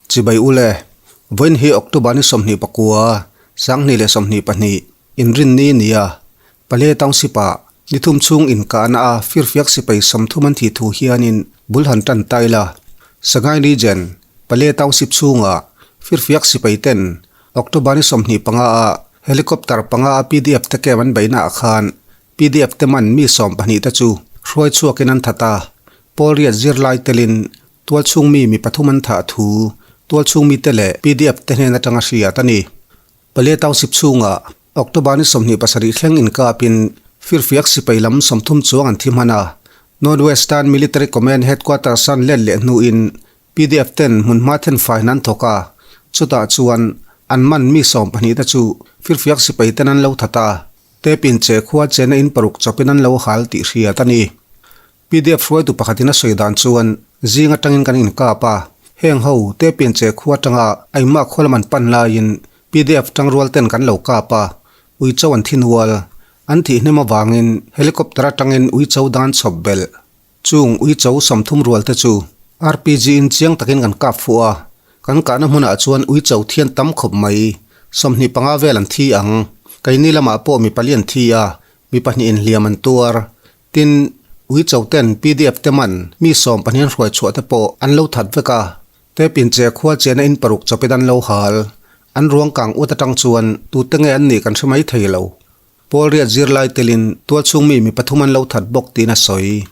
Chibai ule, vawiin hi October ni 29, 2022, inrinni nia Pale Township-ah ni thum chhung inkahna a firfiak sipai 30 an thih thu hianin bul han tan ta ila. Sagaing Region, Pale Township chhungah firfiak sipai ten October ni 25 a helicopter panga a PDF te camp an beihna ah khan PDF te man mi 12 te chu hruai chhuakin an that a, pawl riat zirlai telin tualchhung mi mi pathum an thah thu tualchhung mite leh PDF te hnen atanga hriat a ni. Pale Township chhungah October ni 27 thleng inkapin firfiak sipai lam 30 chuang an thi hman a, North Western Military Command Headquarters an let leh hnuin PDF ten hmunhma thenfaiin an thawk a, chutah chuan an man mi 12 te chu firfiak sipai ten an lo that a, tep in che khua chena in paruk chawpin an lo hal tih hriat a ni. PDF hruaitu pakhatin a sawi dan chuan zing atangin kan inkap a, heng ho tep in che khua atanga Aima khua lam an pan laiin PDF tangrual ten kan lo kap a, uicho an thi nual. An thih hnem avangin helicopter atangin uicho dan chhawp belh. Chung uicho 30 rual te chu RPG in chiang takin kan kap fuh a, kan kahna hmunah chuan uicho thian tam khawp mai, 25 vel an thi ang. Keini lamah pawh mi pali an thi a, mi pahnih inhliam an tuar. Tin, uicho ten PDF te man mi 12 an hruai chhuah te pawh an lo that vek a, tep in che khua chena in paruk chawpin an lo hal. An ruang kang ut atang chuan tute nge an nih kan hre mai thei lo. Pawl riat zirlai telin tualchhung mi mi pathum an lo that bawk tiin a sawi.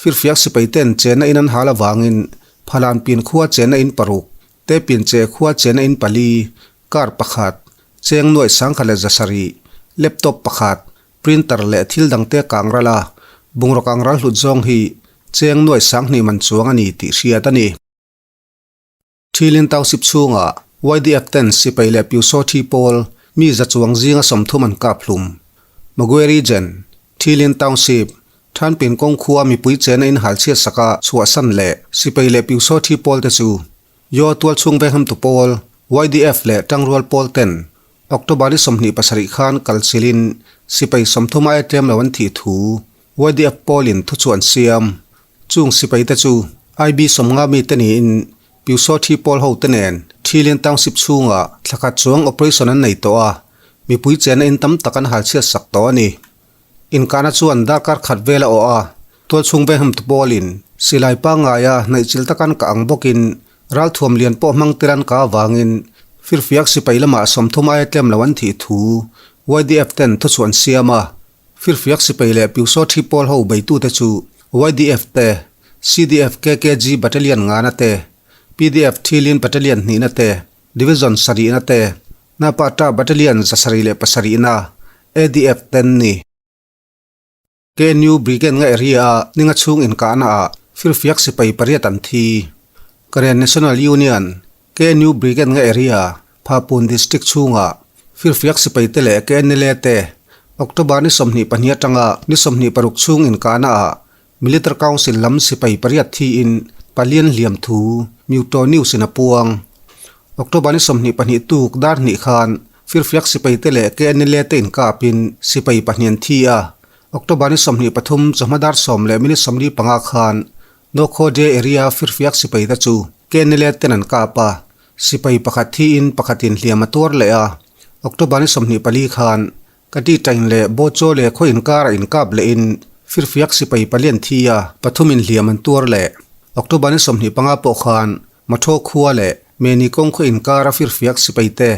Firfiak sipai ten chena in an hal avangin Phalan pin khua chena in paruk, te pin che khua chena in pali, car pakhat, cheng nuaih sangkhat leh zasarih, laptop pakhat, printer leh thil dangte kang ral a, bungraw kang ral hlut zawng hi cheng nuaih sanghnih man chuang a ni tih hriat a ni. Thilin Township chhungah YDF ten sipai leh Pyusaw thi pawl mi za chuang zinga 30 an kap hlum. Magwe Region, Thilin Township, Thanpin kawng khua mipui chena in hal chhiat saka chhuahsan leh sipai leh Pyusaw thi pawl te chu Yaw tualchhung venghamtu pawl YDF leh tangrual pawl ten October ni 27 khan kalchilin sipai 30 aia tlem lo an thih thu YDF pawlin thu chu an siam. Chung sipai te chu IB 50 mi te niin Pyusaw thi pawl ho te nen Thilin Township chhungah thlakhat chuang operation an nei tawh a, mipui chena in tam tak an hal chhiat sak tawh a ni. Inkahna chuan darkar khat vel a awh a, tualchhung venghamtu pawlin silai pangngaia hnaihchilh takan ka ang bawkin ralthuam lian pawh hmang tel an ka avangin firfiak sipai lamah 30 aia tlem lo an thih thu YDF ten thuchhuah an siam a. Firfiak sipai leh Pyusaw thi pawl ho beitute chu YDF te, CDF KKG Battalion ngana te, PDF Thilin Battalion hnihna te, Division sarihna te, Napata Battalion 107na, ADF ten ni. KNU Brigade nga area a ninga chhung inkahna ah firfiak sipai pariat an thi. Karen National Union, KNU Brigade nga area, Phapun District chhungah firfiak sipai te leh KNLA te October ni 22 atanga ni 26 chhung inkahna ah Military Council lam sipai pariat thiin palian hliam thu Mewtaw News in a puang. October ni 22 tuk dar hnih khan firfiak sipai te leh KNLA te inkapin sipai pahnih an thi a. October ni 23 chawhma dar 10 leh minute 45 khan Nokho Day area firfiak sipai te chu KNLA ten an kap a, sipai pakhat thiin pakhatin hliam a tuar leh a. October ni 24 khan Kati tain leh Bochaw leh khaw inkar a inkap lehin firfiak sipai palian thi a, pathumin hliam an tuar leh. October ni 25 pawh khan Matho khua leh Meni kawng khaw inkar a firfiak sipai te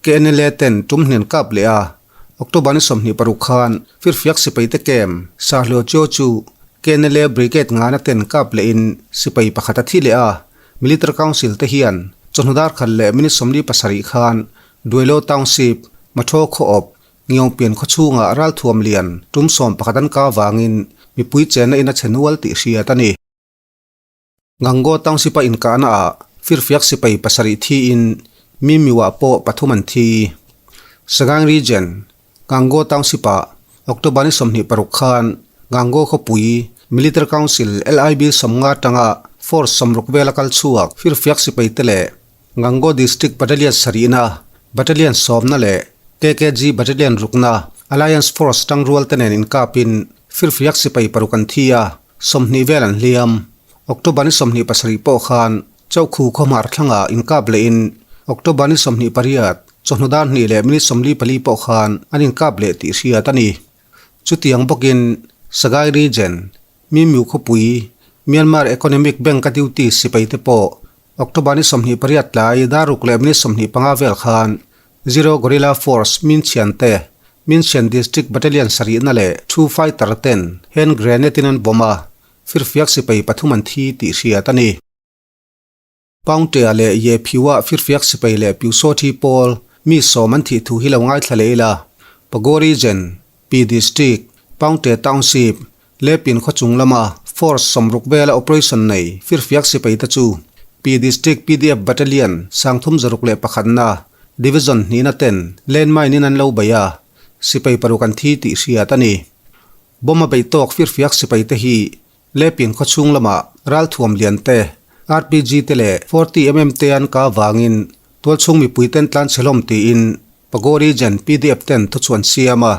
KNLA ten tum hnen kap leh a. October ni 26 khan firfiak sipai te kem Sahluo Chaw chu KNLA Brigade ngana ten kap lehin sipai pakhat a thi leh a. Military Council te hian chawhnu dar khat leh minute 47 khan Duelo Township, Matho khaw awp, Ngiawngpian khaw chhungah ralthuam lian tum 11 an ka vangin mipui chenna in a che nual tih hriat a ni. Gangaw Township a inkahna ah firfiak sipai pasarih thiin mi miuah pawh pathum an thi. Sagaing Region, Gangaw Township ah October ni 26 khan Gangaw khawpui Military Council LIB 50 tanga Force 60 vel a kal chhuak firfiak sipai te leh Gangaw District Battalion sarihna, Battalion sawmna leh KKG Battalion rukna Alliance Force tangrual te nen inkapin firfiak sipai paruk an thi a, 20 vel an hliam. October ni 27 pawh khan Chauhkhu khawhmar thlangah inkap lehin October ni 28, chawhnu dar hnih leh minute 44 pawh khan an inkap leh tih hriat a ni. Chutiang bawkin Sagaing Region, Mimyu khawpui, Myanmar Economic Bank-a duty sipai te pawh October ni 28 tlai dar ruk leh minute 25 vel khan Zero Guerrilla Force Minchian te, Minchian District Battalion sarihna leh Two Fighter ten hand grenade in an bomb a, firfiak sipai pathum an thi tih hriat a ni. Paungtea leh Ye Phiuah firfiak sipai leh Pyusawthi pawl mi sawm an thih thu hi lo ngaithla leh ila. Pago Region, Pi District, Paungte Township, Lepin khaw chung lama Force 60 vela operation nei firfiak sipai te chu Pi District PDF Battalion 361na Division hnihna ten landmine in an lo bei a, sipai paruk an thi tih hriat a ni. Bomb a beih tawk firfiak sipai te hi Lepin khaw chhung lamah ralthuam lian te, RPG te leh 40 mm te an kah avangin tualchhung mipui ten tlan chhe hlawm tiin Pago Region PDF ten thuchhuan siam a.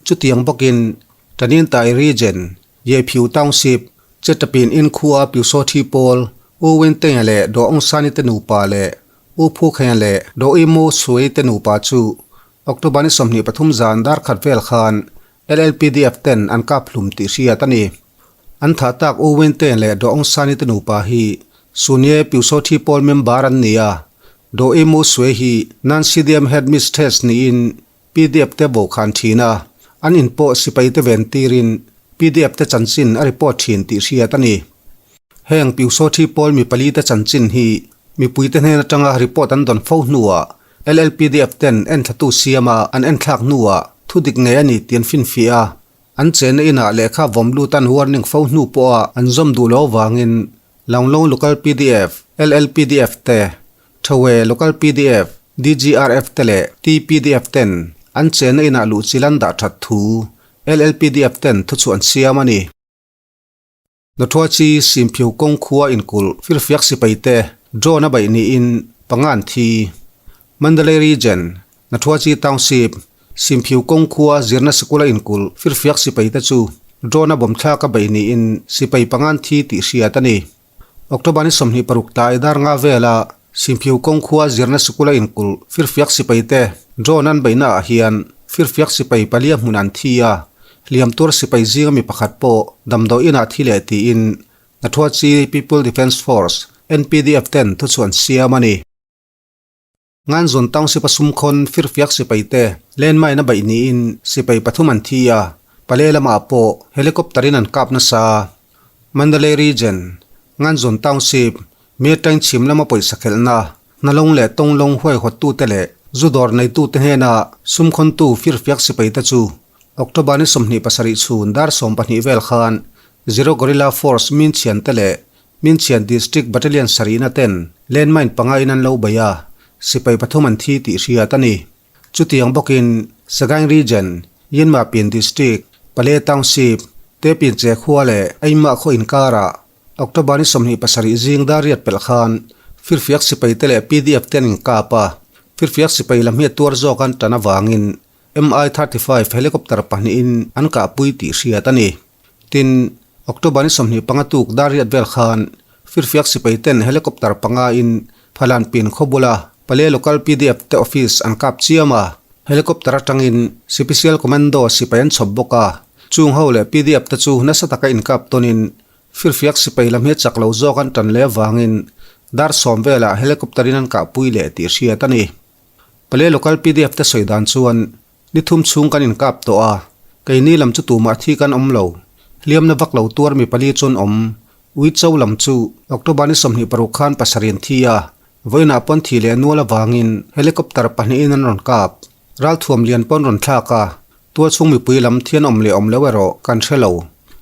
Chutiang bawkin Tanintai Region, Yephiu Township, Chetapin In khua Pyusawthi pawl, U Win Teng leh Do Aung San-i te nupa leh U Phu Kheng leh Do I Mu Sui te nupa chu October ni 23 zan dar khat vel khan LLPDF ten an kap hlum tih hriat a ni. An thah tak U Win Teng leh Do Aung San-i te nupa hi Sunye Pyusawthi pawl member an ni a, Do I Mu Sui hi Non-CDM Headmistress niin PDF te bo khan thin a, an in pawh sipai te ven tirin PDF te chanchin a report thin tih hriat a ni. Heng Pyusawthi pawl mi pali te chanchin hi mipui te hnen atanga report an dawn fo hnuah LLPDF ten enthlatu siama an enthlak hnuah thu dik ngei a ni tih an finfiah a, an chenna inah lehkha vawm lut an warning fo hnu pawha an zawm duh lo avangin Lawnglawng Local PDF, LLPDF te, Thoe Local PDF, DGRF te leh TPDF ten an chenna inah luhchilh an dah that thu LLPDF ten thuchhuah an siam a ni. Nawthuachi Simphiu kawng khua inkulh firfiak sipai te drone a baih niin panga an thi. Mandalay Region, Nawthuachi Township, Simphiu kawng khua zirna sikula inkulh firfiak sipai te chu drone a bawm thlak a baih niin sipai panga an thi tih hriat a ni. October ni 26 tlai dar nga vela Simphiu kawng khua zirna sikula inkulh firfiak sipai te drone an beihna ah hian firfiak sipai palia hmun an thi a, hliam tur sipai zinga mi pakhat pawh damdawi inah thi leh tiin Nathuachi People Defence Force, NPDF, ten thuchhuan siam a ni. Nganzawn Township a sumkhawn firfiak sipai te landmine a baih niin sipai pathum an thi a, pale lamah pawh helicopter in an kap nasa. Mandalay Region, Nganzawn Township, Myeṭaing chhim lama pawisa khelhna, hnalawng leh tawnglawng huaihawttute leh zu dawr neitute hnena sumkhawntu firfiak sipai te chu October ni 27 chhun dar 12 vel khan Zero Guerrilla Force Minchhian te leh Minchhian District Battalion sarihna ten landmine panga in an lo bei a, sipai pathum an thi tih hriat a ni. Chutiang bawkin Sagaing Region, Yinmapin District, Pale Township, Tepinche khua leh Aimah khaw inkarah October ni 27 zing dar riat pelh khan firfiak sipai te leh PDF te an inkap a, firfiak sipai lam hi a tuar zawk an tan avangin Mi-35 helicopter pahnihin an kahpui tih hriat a ni. Tin, October ni 25 tuk dar riat vel khan firfiak sipai ten helicopter panga in Phalanpin khaw bula Pale Local PDF te office an kap chiam a, helicopter atangin Sipisial Commando sipai an chhawp bawk a, chung ho leh PDF te chu nasa taka inkap tawnin firfiak sipai lam hi chak lo zawk an tan leh avangin dar sawm velah helicopter in an kahpui leh tih hriat a ni. Pale Local PDF te sawi dan chuan Ni thum chhung kan inkap tawh a, keini lam chu tumah thi kan awm lo. Hliamna vak lo tuar mi pali chuan awm. Uicho lam chu October ni 26 khan pasarih an thi a, vawiinah pawn thi leh nual avangin helicopter pahnihin an rawn kap. Ralthuam lian pawn rawn thlak a, tualchhung mipui lam thian awm leh awm lo erawh kan hre lo.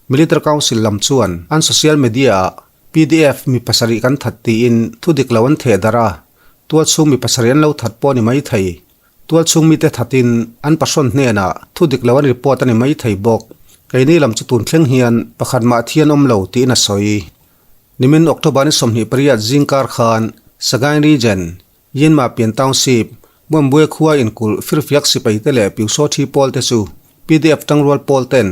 Military Council lam chuan an social media-ah PDF mi pasarih kan that tiin thu dik lo an theh darh a, tualchhung mi pasarih an lo that pawh a ni maithei. Tualchhung mite thatin an pahrawn hnenah thu dik lo an report a ni mai thei bawk. Keini lam chu tun thleng hian pakhat mah thi an awm lo tiin a sawi. Nimin October ni 28 zingkar khan Sagaing Region, Yinmapin Township, Muambue khua inkulh firfiak sipai te leh Pyusawthi pawl te chu PDF tangrual pawl ten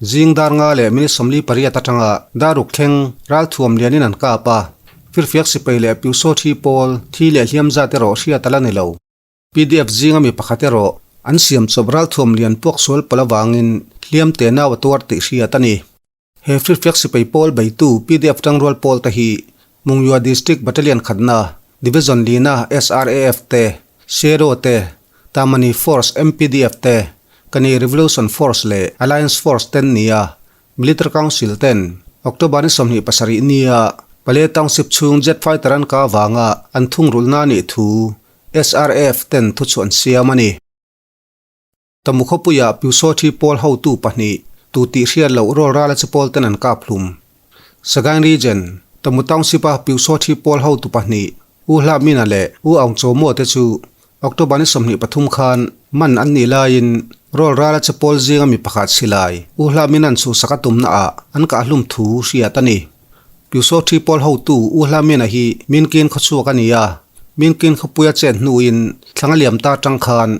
zing dar nga leh minute 48 atanga dar ruk thleng ralthuam lianin an kap a. Firfiak sipai leh Pyusawthi pawl thi leh hliam zat erawh hriat a la ni lo. Pdf zinga mi pakhat erawh an siam chawp ralthuam lian puak sual pawlh avangin hliam te nau a tuar tih hriat a ni. He Firfiak sipai pawl beitu pdf tangrual pawl te hi Mungyua District Battalion khatna Division lina SRAF te, Shero te, Tamani Force MPDF te, Kani Revolution Force leh Alliance Force ten nia Military Council ten October ni 27 nia Pale Township chhung jet fighter an kah avanga an thungrulhna a nih thu SRAF ten thuchhuah an siam a ni. Tamu khawpuia Pyusawthi pawl hotu pahnih tu tih hriat loh rawlral a chi pawl ten an kap hlum. Sagaing Region, Tamu Township a Pyusawthi pawl hotu pahnih U Hla Mina leh U Aung Chaw Maw te chu October ni 23 khan man an nih laiin rawl rala che pawl zinga mi pakhat silai U Hla Minan chhuhsak a tumna ah an kahhlum thu hriat a ni. Pyusawthi pawl hotu U Hla Mina hi Minkin khawchhuak a ni a, Minkin khawpuia chet hnuin thlang a liam ta tang khan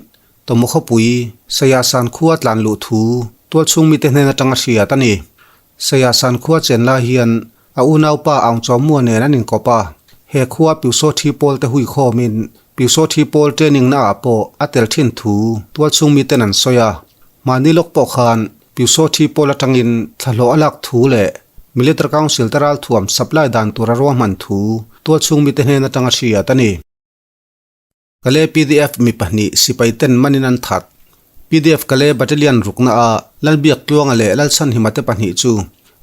Tawmaw khawpui Sayasan khua tlan luh thu tualchhung mite hnen atanga hriat a ni. Sayasan khua chen lai hian A unaupa Aung Chaw Mua nen an inkawp a, he khua Pyusawthi pawl te hui khawmin Pyusawthi pawl training na ah pawh a tel thin thu tualchhung miten an sawi a. Mahni lawk pawh khan Pyusawthi pawl atangin thlahlawh a lak thu leh Military Council te ralthuam supply dan tur a ruahman thu tualchhung mite hnen atanga hriat a ni. Kale pdf mi pahnih sipai ten manin an that. Pdf Kale Battalion rukna a Lalbiak Tluanga leh Lalchhanhima te pahnih chu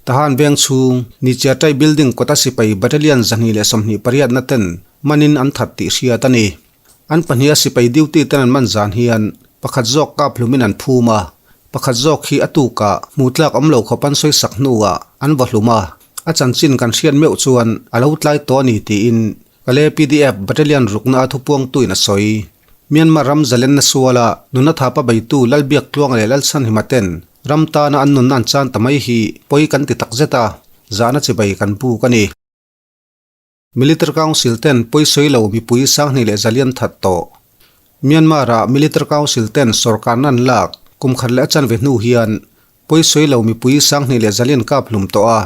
Tahan veng chhung Nichiatai Building kawta sipai Battalion 228 na ten manin an that tih hriat a ni. An pahniha sipai duty ten an man zan hian pakhat zawk kap hlumin an phum a, pakhat zawk hi a tukah hmuh tlak awm lo khawp an sawi sak hnuah an vaw hlum a, a chanchin kan hriat meuh chuan a lo tlai tawh a ni tiin Kale pdf Battalion rukna a thupuangtuin a sawi. Myanmar ram zalenna suala nunna thapa beitu Lalbiak Tluanga leh Lalchhanhima ten ram tana an nunna an chan ta mai hi pawi kan ti takzet a, zahna chibai kan buk a ni. Military Council ten pawi sawi lo mipui Sanghnih leh Zalian that tawh. Myanmar-ah Military Council ten sorkarna an lak kum khat leh a chanve hnu hian Pawi sawi lo mipui 20,100 kap hlum tawh a,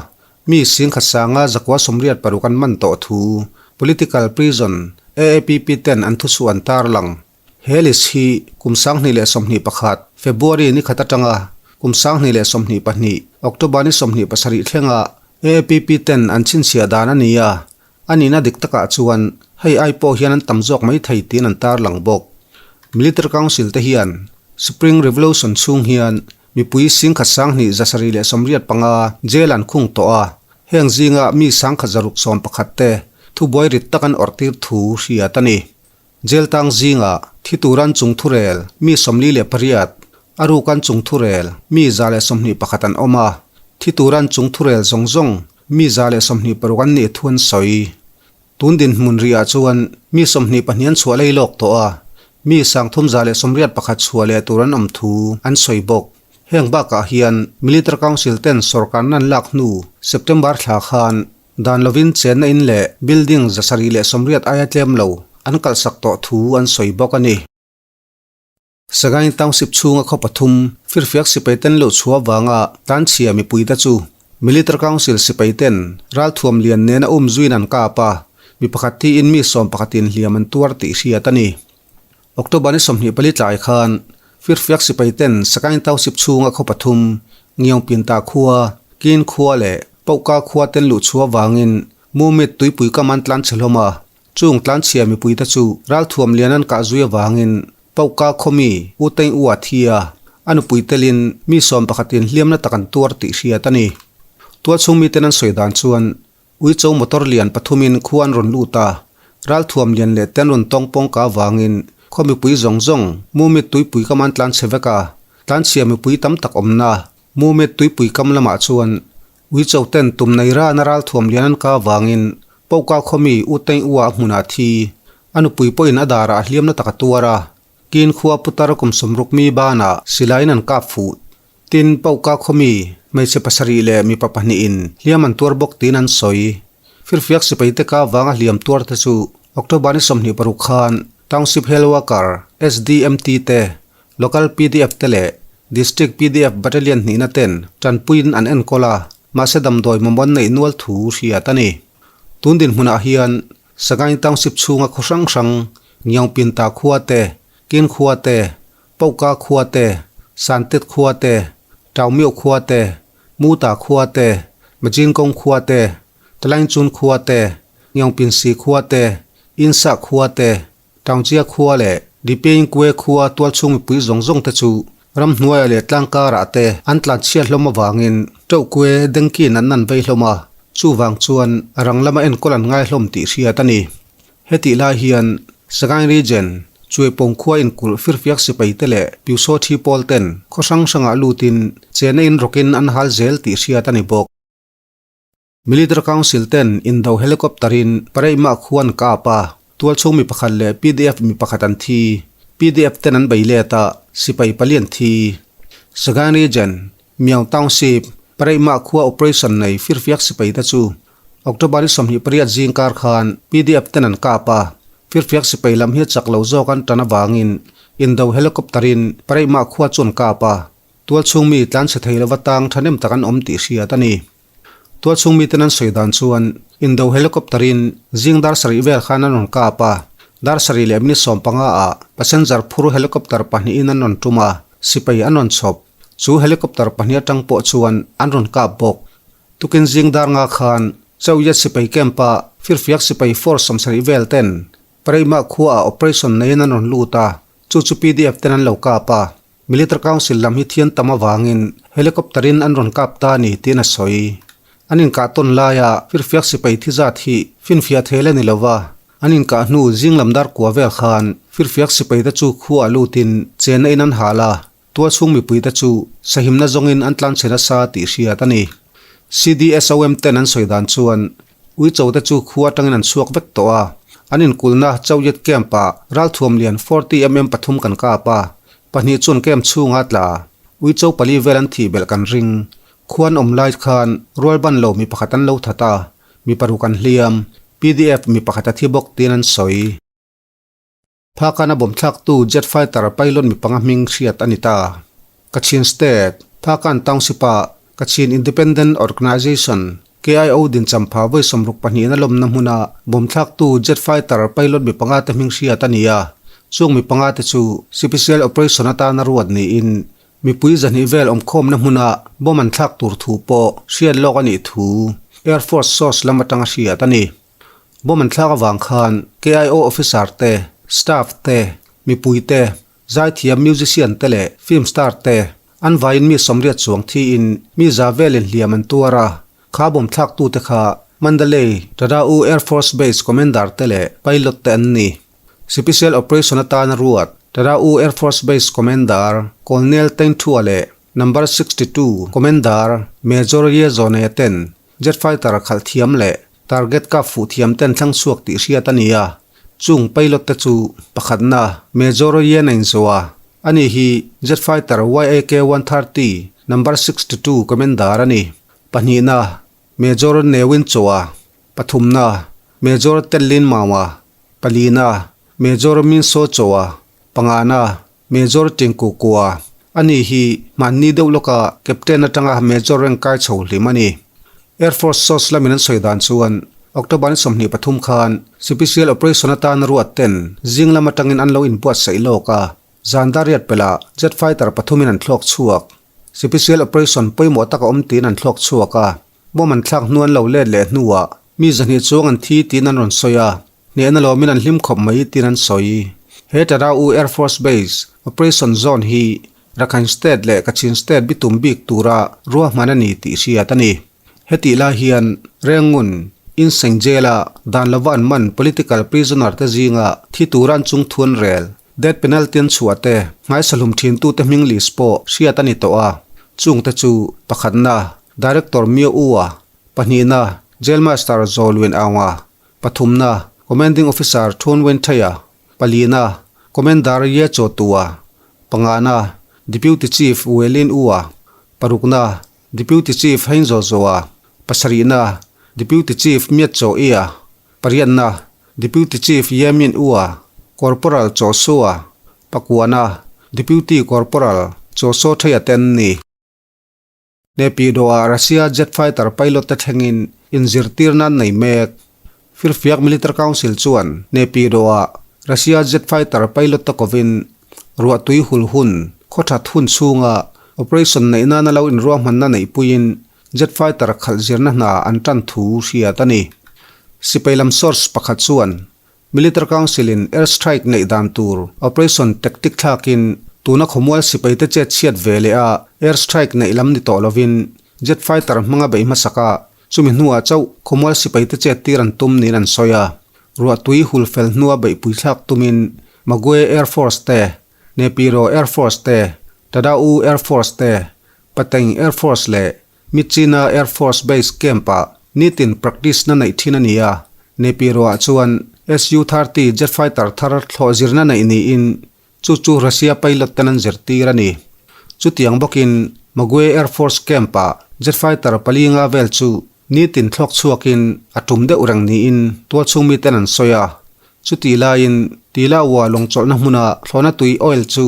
mi singkhat sanga 186 an man tawh thu Political Prison, AAPP ten an thuchhuah an tarlang. He list hi kum 2021 February ni khat atanga kum 2022 October ni 27 thlenga AAPP ten an chhinchhiah dan a ni a, a nihna dik takah chuan hei ai pawh hian an tam zawk mai thei tiin an tarlang bawk. Military Council te hian Spring Revolution chhung hian Mipui singkhat 2785 jail an khung tawh a, heng zinga mi 1611 te thubuai rit tak an awrh tir thu hriat a ni. Jail tang zinga thi tur an chung thurel mi 48, a ruk an chung thurel mi 121 an awm a, thi tur an chung thurel zawng zawng mi 126 an nih thu an sawi. Tun dinhmun rihah chuan mi 22 an chhuah lei lawk tawh a, mi 3181 chhuah leh tur an awm thu an sawi bawk. Heng bakah hian Military Council ten sorkarna an lak hnu September thla khan dan lovin chenna in leh building 780 aia tlem lo an kalhsak tawh thu an sawi bawk a ni. Sagaing Township chhunga khaw pathum firfiak sipai ten lo chhuah avanga tlanchhia mipuite chu Military Council sipai ten ralthuam lian nena um zuin an kap a, mi pakhat thiin mi sawm pakhatin hliam an tuar tih hriat a ni. October ni 24 tlai khan firfiak sipai ten Sagaing Township chhunga khaw pathum Ngiaungpinta khua, Kin khua leh Pauka khua ten luh chhuah avangin Mumit tuipui kam an tlanchhe hlawm a, Chung tlanchhia mipuite chu ralthuam lian an kah zui avangin Pauka khawmi U Teng U a thi a, a nupui telin mi sawm pakhatin hliamna tak an tuar tih hriat a ni. Tualchhung miten an sawi dan chuan Uicho motor lian pathumin khua an rawn lut a, ralthuam lian leh te an rawn tawng pawngka avangin khaw mipui zawng zawng Mumit tuipui kam an tlanchhe vek a, tlanchhia mipui tam tak awmna Mumit tuipui kam lamah chuan Uicho ten tum nei rana ralthuam lian an ka avangin Pauka khawmi U Teng Ua a hmunah thi. A nupui pawhin a darah a hliamna tak a tuar a, Kin khua putar kum 60 mi banah silaiin an kap fuh. Tin, Pauka khawmi hmeichhe pasarih leh mipa pahnihin hliam an tuar bawk tiin an sawi. Firfiak sipaite ka avanga hliam tuar te chu October ni 26 khan Township Health Worker, SDMT te Local pdf te leh District pdf Battalion hnihna ten tanpuiin an enkawl a, mahse damdawi mamawh an neih nual thu hriat a ni. Tun dinhmunah hian Sagaing Township chhunga khaw hrang hrang Ngiaungpinta khua te, Kin khua te, Poka khua te, Santet khua te, Taumioh khua te, Muta khua te, Majinkong khua te, Talaingchun khua te, Ngiaungpinsi khua te, Insa khua te, Taungchia khua leh Dipeingkue khua tualchhung mipui zawng zawng te chu ramhnuaiah leh tlangkarah te an tlanchhiat hlawm avangin Ṭeuhkue dengkiin an nan vei hlawm a, chuvang chuan a rang lama enkawl an ngai hlawm tih hriat a ni. Hetih lai hian Sagaing Region, Chuaipawng khua inkulh firfiak sipai te leh Pyusawthi thi pawl ten khaw hrang hrangah lutin chena in rawkin an hal zel tih hriat a ni bawk. Military Council ten indo helicopter in Pareihmah khua an kap a, tualchhung mi pakhat leh pdf mi pakhat an thi. Pdf ten an bei let a, sipai pali an thi. Sagaing Region, Myaung Township, Pareihmah khua operation nei firfiak sipai te chu October ni 28 zing kar khan pdf ten an kap a, firfiak sipai lam hi chak lo zawk an tan avangin indo helicopter in Pareihmah khua chu an kap a, tualchhung mi tlanchhe thei lova tang thahnem tak an awm tih hriat a ni. Tualchhung miten an sawi dan chuan Indo helicopter in zing dar sarih vel khan an rawn kap a, dar sarih leh minute 15 ah passenger phur helicopter pahnihin an rawn tum a, sipai an rawn chhawp. Chu helicopter pahnih atang pawh chuan an rawn kap bawk. Tukin zing dar nga khan Chauyat sipai camp ah firfiak sipai force 70 vel ten Pareihmah khua ah operation neiin an rawn lut a, chu chu pdf ten an lo kap a. Military Council lam hi thian tam avangin helicopter in an rawn kap ta a ni tiin a sawi. An inkah tawn laia firfiak sipai thi zat hi finfiah thel a ni lo va, an inkah hnu zing lam dar kua vel khan firfiak sipai te chu khua a lutin chenna in an hal a, tualchhung mipui te chu sahimna zawngin an tlanchhe nasa tih hriat a ni. CDSOM ten an sawi dan chuan Uicho te chu khua atangin an chhuak vek tawh a, an inkulhna Chauyet Camp ah ralthuam lian 40 mm pathum kan kap a, pahnih chuan camp chhunga tla Uicho pali vel an thih belh kan ring. Khua an awm lai khan rual ban lo mi pakhat an lo that a, mi paruk an hliam, pdf mi pakhat a thi bawk tiin an sawi. Phakana bawm thlaktu jet fighter pilot mi panga hming hriat a ni ta. Kachin State, Phakan Township-ah Kachin Independent Organization, KIO, dinchampha vawi 62 na lawmna hmuna bawm thlaktu jet fighter pilot mi panga te hming hriat a ni a. Chung mi panga te chu Special Operation atana ruat niin mipui 200 vel awmkhawmna hmuna bomb an thlak tur thu pawh hriat lawk a nih thu Air Force source lam atanga hriat a ni. Bomb an thlak avang khan KIO officer te, staff te, mipui te, zaithiam musician te leh film star te an vaiin mi 80 chuang thiin mi za velin hliam an tuar a, kha bomb thlaktute kha Mandalay Tadau Air Force Base commander te leh pilot te an ni. Special Operation atana ruat Tadau Air Force Base commander Colonel Teng Thua leh Number 62 commander Major Ye Zone ten Jet fighter khalh thiam leh target kap fuh thiam ten thlang chhuak tih hriat a ni a, chung pilot te chu pakhatna Major Ye Nain Zoa a ni hi jet fighter YAK 130 number 62 commander a ni, pahnihna Major Ne Win Choa, pathumna Major Tet Lin Maung-a, palina Major Min Saw Choa, pangana Major Tinku Kua a ni hi hmanni deuh lawka Captain atanga Major rank kai chho hlim a ni. Air Force source lamin an sawi dan chuan October ni 23 khan Special Operation atana ruat ten zing lam atangin an lo inbuatsaih lawk a, zan dar riat pelh jet fighter pathumin an thlawk chhuak. Special Operation pawimawh tak a awm tiin an thlawk chhuak a, bomb an thlak hnu an lo let leh hnuah mi 200 chuang an thi tiin an rawn sawi a, Hnehna lawmin an hlim khawp mai tiin an sawi. He Tadau Air Force Base Operation Zone hi Rakhine State leh Kachin State bitum bik tura ruahman a ni tih hriat a ni. Hetih lai hian Rengun, Insein Jail-a dan lova an man political prisoner te zinga thi tura an chung thu an rel, death penalty an chhuah te, nghaisahlum thintute hming list pawh hriat a ni tawh a. Chungte chu pakhatna, Director Myo U-a, pahnihna, Jail Master Zaw Lwin Aung-a, Pathumna, Commanding Officer Thun Wen Thaya, palina, Commander Ye Chaw Tua, pangana, Deputy Chief We Lin U-a, parukna, Deputy Chief Hein Zaw Zaw-a, pasarihna, Deputy Chief Myat Chaw I-a, pariatna, Deputy Chief Ye Myint U-a, Corporal Chaw Su-a, pakuana, Deputy Corporal Chaw Saw Thaya te an ni. Naypyidaw-ah Russia jet fighter pilot te thlengin inzirtirna an nei mek. Firfiak Military Council chuan Naypyidaw-ah Russia jet fighter pilot te kovin ruahtui hul hun khaw that hun chhunga operation neih nana lo inruahmanna neihpuiin jet fighter khalh zirna hna an tan thu hriat a ni. Sipai lam source pakhat chuan Military Council in air strike neih dan tur operation tactic thlakin tuna khawmual sipaite chet chhiat ve leh a air strike neih lam ni tawh lovin jet fighter hmanga beih hmasak a chumi hnuah chauh khawmual sipaite chet tir an tum niin an sawi a. Ruahtui hul fel hnua beihpui thlak tumin Magwe Air Force te, Nepiro Air Force te, Tadau Air Force te, Pateng Air Force leh Myitkyina Air Force Base Camp-ah nitin practice na neih thin a ni a, Nepiro-ah chuan Su-30 jet fighter thar thlawh zirna neih niin chu chu Russia pilot ten an zirtir a ni. Chutiang bawkin Magwe Air Force Camp-ah jet fighter palinga vel chu nitin thlawk chhuakin a tum deuh reng niin tualchhung miten an sawi a. Chutih laiin Tilaua lawngchawlhna hmuna thlawhna tui oil chu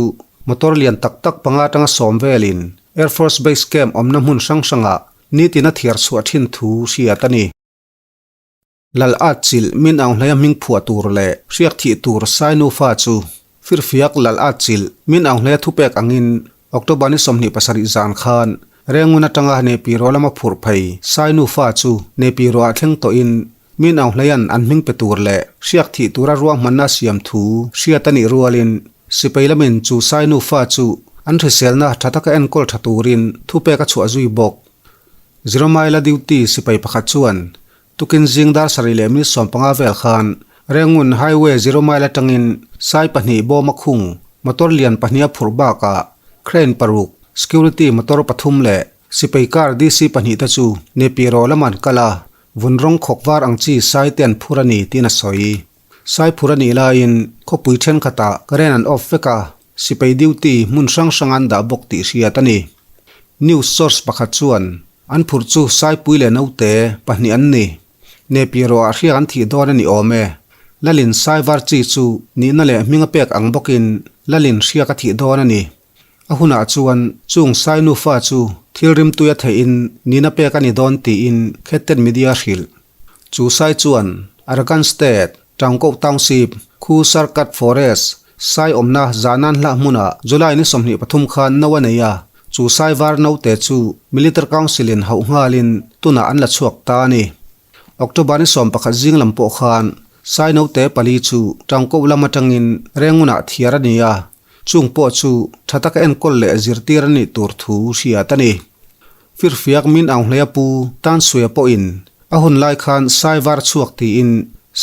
motor lian tak tak panga atanga sawm velin Air Force Base Camp awmna hmun hrang hrangah nitin a thiar chhuah thin thu hriat a ni. Lal at chilh min ang hleia hming phuah tur leh hriak thih tur Sai nufa chu Firfiak Lal at chilh min ang hleia thupek angin October ni 27 zan khan Rengun atanga Nepiro lama phurh phei Sai nufa chu Nepiro ah thleng tawhin Min Aung Hlaia'n an hming pe tur leh hriak thih tura ruahmanna siam thu hriat a nih rualin sipai lamin chu Sai nufa chu an hriselna tha taka enkawl tha turin thupek a chhuah zui bawk. Zero Mile-a duty sipai pakhat chuan tukin zing dar 7:15 vel khan Rengun Highway Zero Mile atangin Sai pahnih bawm a khung motor lian pahnih a phurh bakah crane paruk, security motor pathum leh sipai car DC pahnih te chu Nepiro lama an kal a. Vun rawng khawk var ang chi sai te an phur a ni tiin a sawi. Sai phur a nih laiin khawpui thenkhatah current an off vek a, sipai duty hmun hrang hrang an dah bawk tih hriat a ni. News source pakhat chuan an phurh chu Saipui leh naute pahnih an ni. Nepiro ah hriak an thih dawn a ni awm e. Lalin sai var chi chu nihna leh hminga pek ang bawkin Lalin hriak a thih dawn a ni. A hunah chuan chung Sai nufa chu thil rimtui a theihin nihna pek a ni dawn tiin Khetten Media hrilh. Chu Sai chuan Arakan State, Taungkoh Township, Khu Sarkat Forest, Sai awmna Zanan hlah hmunah July ni 23 khan no a nei a, chu Sai var naute chu Military Council in hauh nghalin tunah an la chhuak ta a ni. October ni 11 zing lam pawh khan Sai naute pali chu Taungkoh lam atangin Rengunah thiar a ni a, Chung pawh chu tha taka enkawl leh zirtir a nih tur thu hriat a ni. Firfiak min Aung Hlei a pu Tan Suia pawhin a hun lai khan Sai var chhuak tiin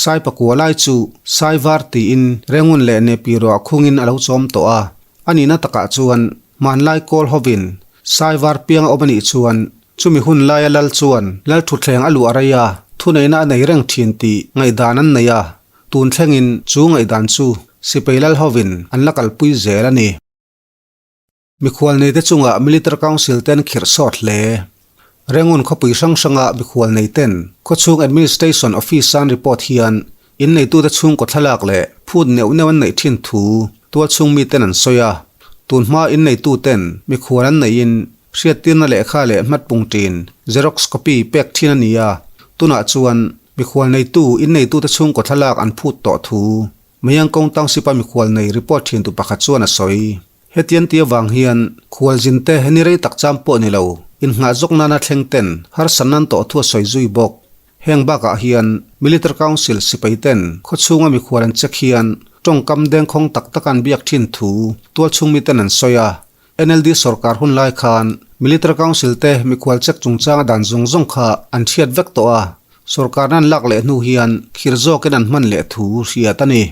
Sai pakua lai chu Sai var tiin Rengun leh Nepiro-ah khungin a lo chawm tawh a. A nihna takah chuan hmanlai kawl hovin Sai var piang a awm a nih chuan chumi hun laia lal chuan lal thutthleng a luah rei a, thuneihna a nei reng thin tih ngaihdan an nei a. Tun thlengin chu ngaihdan chu sipai lal hovin an la kalpui zel a ni. Mikhual neite chungah Military Council ten khirh sawt hle. Rengun khawpui hrang hranga mikhual neiten khawchhung Administration Office an report hian inneitute chhungkaw thlalak leh phut neuh neuh an neih thin thu tualchhung miten an sawi a. Tunhma inneituten mikhual an neihin hriattirna lehkha leh hmatpung tin Xerox copy pek thin a ni a, tunah chuan Mikhual neitu, inneitute chhungkaw thlalak an phut tawh thu Mayangkong Township-a mikhual nei report thintu pakhat chuan a sawi. Hetiang ti avang hian khualzinte ni rei tak cham pawh ni lo, innghah zawk nana thleng ten harsatna an tawh thu a sawi zui bawk. Heng bakah hian Military Council sipai ten khawchhunga mikhual an check hian tawngkam dengkhawng tak tak an biak thin thu tualchhung miten an sawi a, NLD sorkar hun lai khan Military Council te mikhual check chungchanga dan zawng zawng kha an hriat vek tawh a, sorkarna an lak leh hnu hian khir zawkin an hman leh thu hriat a ni.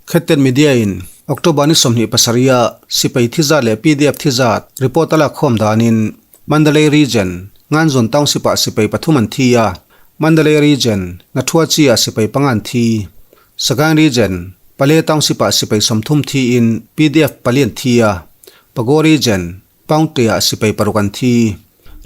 Khetten Media in October ni 27 a sipai thi zat leh pdf thi zat report a lakkhawm danin Mandalay Region, Nganzun Township ah sipai pathum an thi a, Mandalay Region, Nathuachi ah sipai panga an thi. Sagaing Region, Pale Township-ah sipai 30 thiin pdf pali an thi a, Pago Region, Paungte-ah sipai paruk an thi.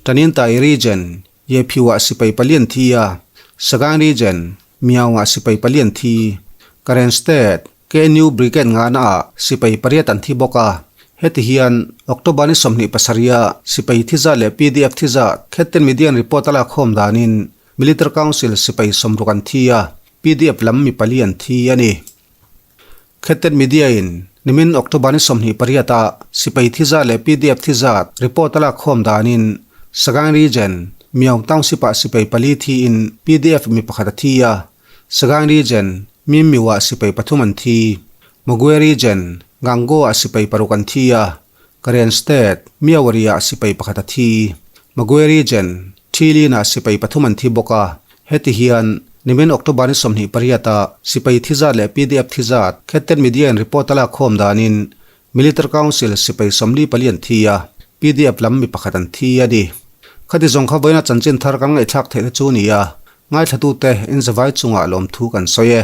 Tanintai Region, Yephiu-ah sipai pali an thi a, Sagaing Region, Myaung-ah sipai pali an thi. Karen State, KNU Brigade ngahnaah sipai pariat an thi bawk a. Heti hian October ni 27-a sipai thi zat leh pdf thi zat Khetten Media-in report a lakkhawm danin. Military Council sipai 60 an thi a, pdf lam mi pali an thi a ni. Khetet Media in nimin October ni 28 ah sipai thi zat leh pdf thi zat report a lak khawm danin Sagaing Region, Myaung Township ah sipai pali thi in pdf mi pakhat a thi a, Sagaing Region, Mimmiu ah sipai pathum an thi. Magwe Region, Gango ah sipai paruk an thi a, Karen State, Myawaddy ah sipai pakhat a thi. Magwe Region, Thilin ah sipai pathum an thi bawk a, heti hian nimin October ni 28 ah sipai thi zat leh pdf thi zat Khetten Media in report a lak khawm danin Military Council sipai 44 an thi a, pdf lam mi pakhat an thi a ni. Khati zawng kha vawiina chanchin thar kan ngaihthlak theihna chu a ni a, ngaithlatute inzavai chungah lawmthu kan sawi e.